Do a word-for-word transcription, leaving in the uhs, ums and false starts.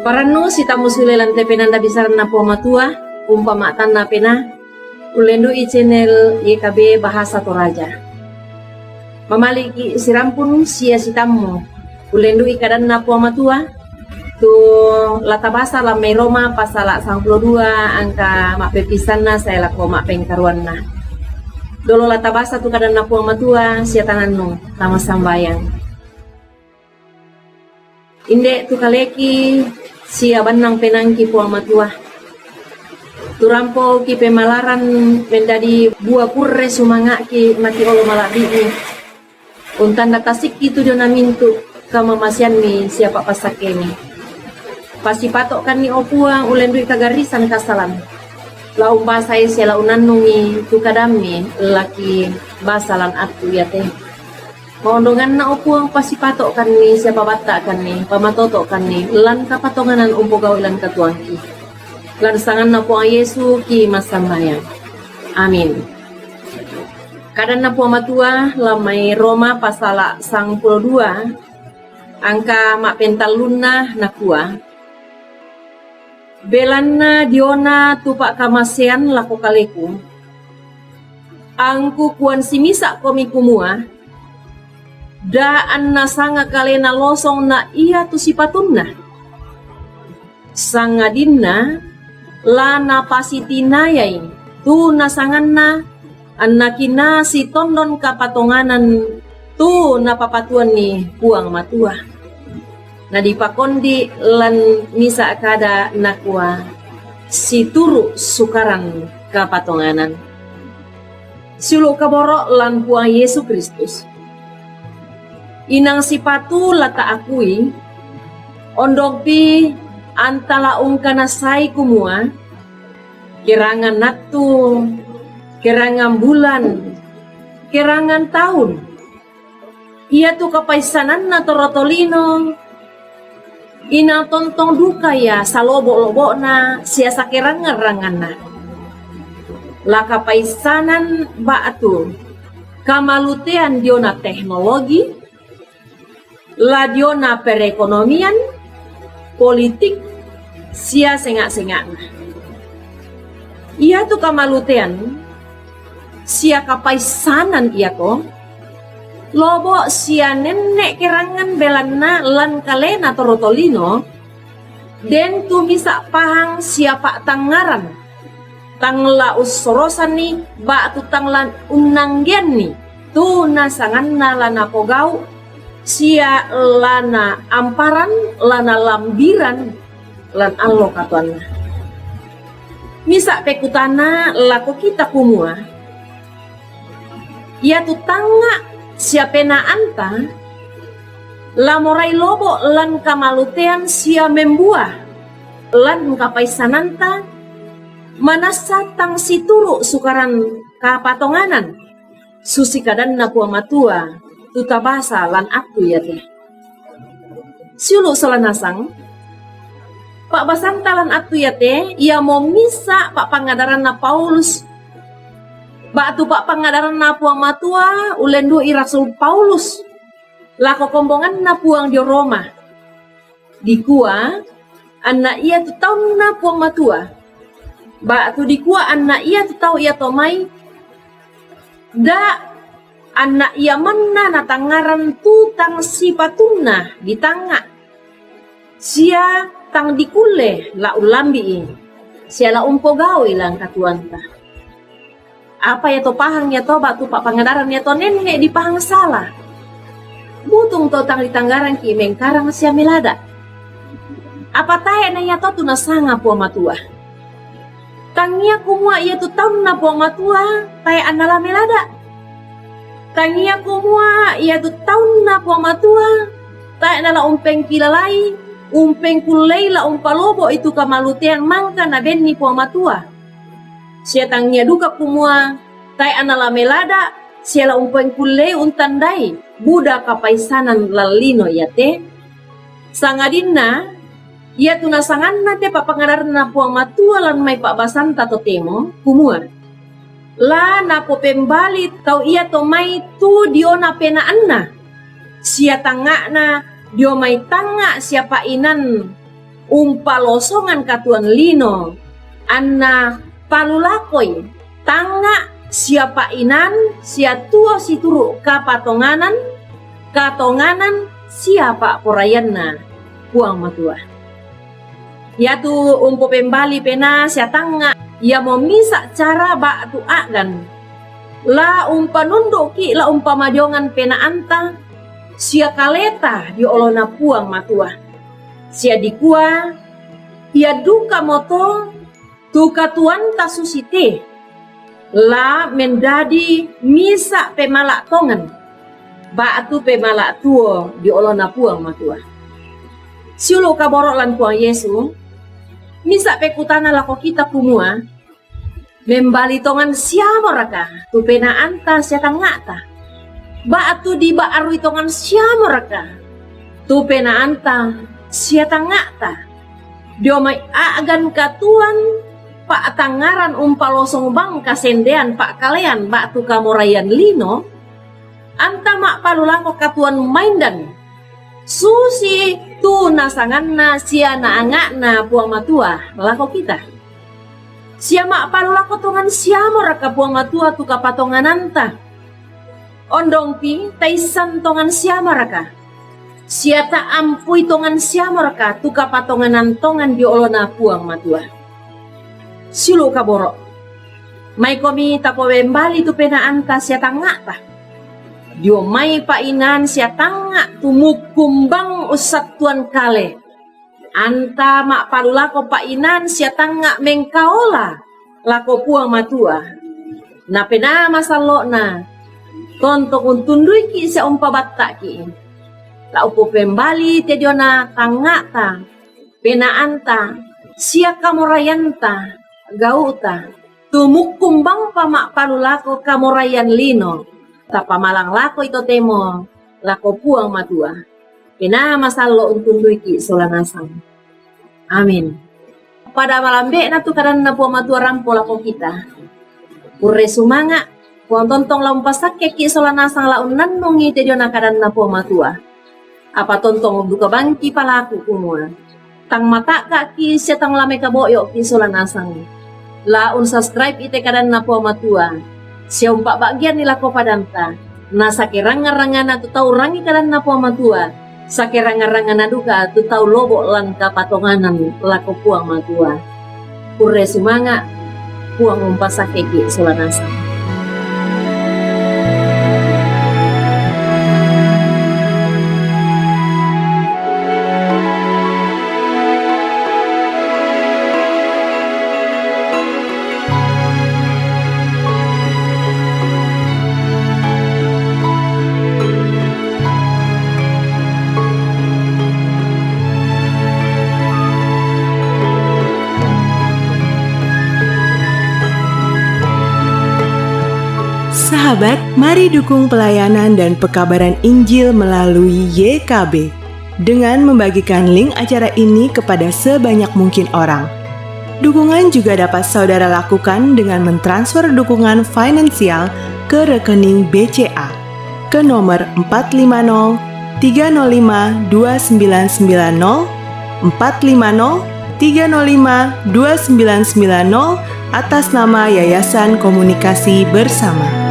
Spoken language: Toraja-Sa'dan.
Parannu sitammu sule lan te penanda bisaranna Puang Matua, umpama tanna pena, ullendu'i channel Y K B Bahasa Toraja. Mamaliki sirampun sia sitammu, ullendu'i kadanna Puang Matua, tu latabasa lammai Roma pasala sangpulo dua angka ma'pepissanna sae lako ma'pengkaruanna. Dolo latabasa tu kadanna Puang Matua sia tanannu, tama sambayang. Inde tu kaleki sia bannang penangki Puang Matua. Turampoki pemalaran mendadi bua kurre sumanga'ki mati olo mala'bi'mi. Untanda tasikki tu diona mintu kamamaseanni sia pa'passakkemi. Pasipato'kanni o Puang ullendu'i kagarrisan kasalan. La umbasai sia la unannungi tu kadammi laki basa lan attu iate. Maondonganna o Puang pasipato'kanni sia pabatta'kanni, pamatoto'kanni lan kapatonganan umpogau'i lan katuoangki. Lan sanganna Puang Yesu ki massambayang. Amin. Kadanna Puang Matua lammai Roma pasala sangpulo dua angka ma'pentallunna nakua, belanna diona tu pa'kamasean lako kaleku, angku kuan simisa komi kumua, da anna sanga kalena losong na ia tu sipatunna. Sangadinna la napasitinayai tu nasanganna anna kinasi tondon kapatonganan tu napapatuanni Puang Matua. Nadipakondi lan misa kada nakua, situru sukaran kapatonganan. Siulu kaboro lan Puang Yesu Kristus. Inang sipatu la taakui, ondongpi antala ungkanasai kumua, kerangan nattu, kerangan bulan, kerangan taun. Iatu kapaissananna toro tolino, inang tontong duka ia salobo-lobo'na sia sakerangngan-rangnganna. La kapaissanan ba'tu kamalutean diona teknologi, la diona perekonomian, politik, sia senga-senga'na. Iatu kamalutean sia kapaissanan iako, lobo sia nenne kerangngan belanna lan kalena toro tolino, den tu misa pahang sia pa'tangngaran, tang la ussorosanni ba'tu tang la unnanggeanni tu nasanganna la napogau sia la naamparan, la nalambiran lan allo katuanna. Misa pekutana lako kita kumua, iatu tangnga sia penaanta la morai lobo lan kamalutean sia membua lan kapaissananta, manassa tang situru sukaran kapatonganan, susi kadanna Puang Matua tu tabasa lan attu iate. Siulu sola nasang, pa'basanta lan attu iate iamo misa pa'pangadaranna Paulus, ba'tu pa'pangadaranna Puang Matua ullendu'i Rasul Paulus lako kombonganna Puang dio Roma. Dikua anna iatu taunna Puang Matua, ba'tu dikua anna iatu tau iato mai, da anna ia manna natangngaran tu tang sipatunna ditangnga, sia tang dikulle la ullambi'i, sia la umpogau'i lan katuoanta. Apa iato pahang iato ba'tu pa'pangadaran iato nenne dipahang sala? Butung to tang ditanggarangki mengkarang sia melada. Apa tae na iato tu nasanga Puang Matua? Tangia kumua iatu taunna Puang Matua tae anna la melada. Tangia kumua iatu taunna Puang Matua tae na la umpengkilalai, umpengkullei la umpalobo itu kamalutean mangka nabenni Puang Matua. Sia tangia duka kumua tae anna la melada sia la umpengkullei untandai buda kapaissanan lan lino iate. Sangadinna iatu nasanganna te pa'pangadaranna Puang Matua lan mai pa'basanta totemo, kumua, la napopembali tau iato mai tu diona penaanna, sia tangnga'na dio mai tangnga sia pa'inan umpalosongan katuoan lino, anna palulakoi tangnga' sia pa'inan sia tuo situru' kapatonganan, katonganan sia pa'poraianNa Puang Matua. Iatu umpopembali penaa sia tangnga', iamo misa' cara ba'tu a'gan la umpanundu'ki' la umpamadiongan penaanta sia kaleta dio oloNa Puang Matua. Sia dikua, ia dukamoto tu katuoanta susite la mendadi misa' pemala' tongan ba'tu pemala' tuo dio oloNa Puang Matua. Siulu' kaboro' lan Puang Yesu, misa' pekutana lako kita kumua, membali tongan siamoraka tu penaanta sia tangnga'ta? Ba'tu diba'rui tongan siamoraka tu penaanta sia tangnga'ta? Dio mai a'gan katuoan pa'tangngaran umpalosong bang kasendean pa'kalean ba'tu kamoraian lino, anta ma'palulako katuoan maindan, susi tu nasanganNa sia naanga'Na Puang Matua lako kita. Sia ma'palulako tongan siamoraka Puang Matua tu kapatongananta? Ondongpi taissan tongan siamoraka? Sia ta'ampui tongan siamoraka tu kapatonganan tongan dio oloNa Puang Matua? Siulu' kaboro', maikomi tapobembali tu penaanta sia tangnga'ta dio mai pa'inan sia tangnga' tu mukkumbang ussattuan kale. Anta ma'palulako pa'inan sia tangnga' mengkaola lako Puang Matua. Na Penaa Masallo'na tontong untunduiki' sia umpabatta'ki'. La upopembali te diona tangnga'ta, penaanta, sia kamoraianta, gau'ta, tu mukkumbangpa ma'palulako kamoraian lino, tapamalang lakoi totemo lako Puang Matua. Penaa Masallo' untunduiki' sola nasang. Amin. Pada malambe'na tu kadanNa Puang Matua rampo lako kita. Kurre sumanga', Puang tontong la umpasakkeki' sola nasang la unnannungi te diona kadanNa Puang Matua. Apa tontong duka bangki palaku kumua, tang mata'ka'ki' sia tang la mekabo'yo'ki' sola nasang. La unsubscribe-i te kadanNa Puang Matua sia umpa'ba'gianni lako padanta, na sakerangnga-rangngana tu tau rangi kadanNa Puang Matua, sakerangnga-rangngana duka tu tau lobo' lan kapatonganan lako Puang Matua. Kurre sumanga', Puang umpasakkeki' sola nasang. Sahabat, mari dukung pelayanan dan pekabaran Injil melalui Y K B dengan membagikan link acara ini kepada sebanyak mungkin orang. Dukungan juga dapat saudara lakukan dengan mentransfer dukungan finansial ke rekening B C A ke nomor empat lima nol tiga nol lima dua sembilan sembilan nol, empat lima nol tiga nol lima dua sembilan sembilan nol, atas nama Yayasan Komunikasi Bersama.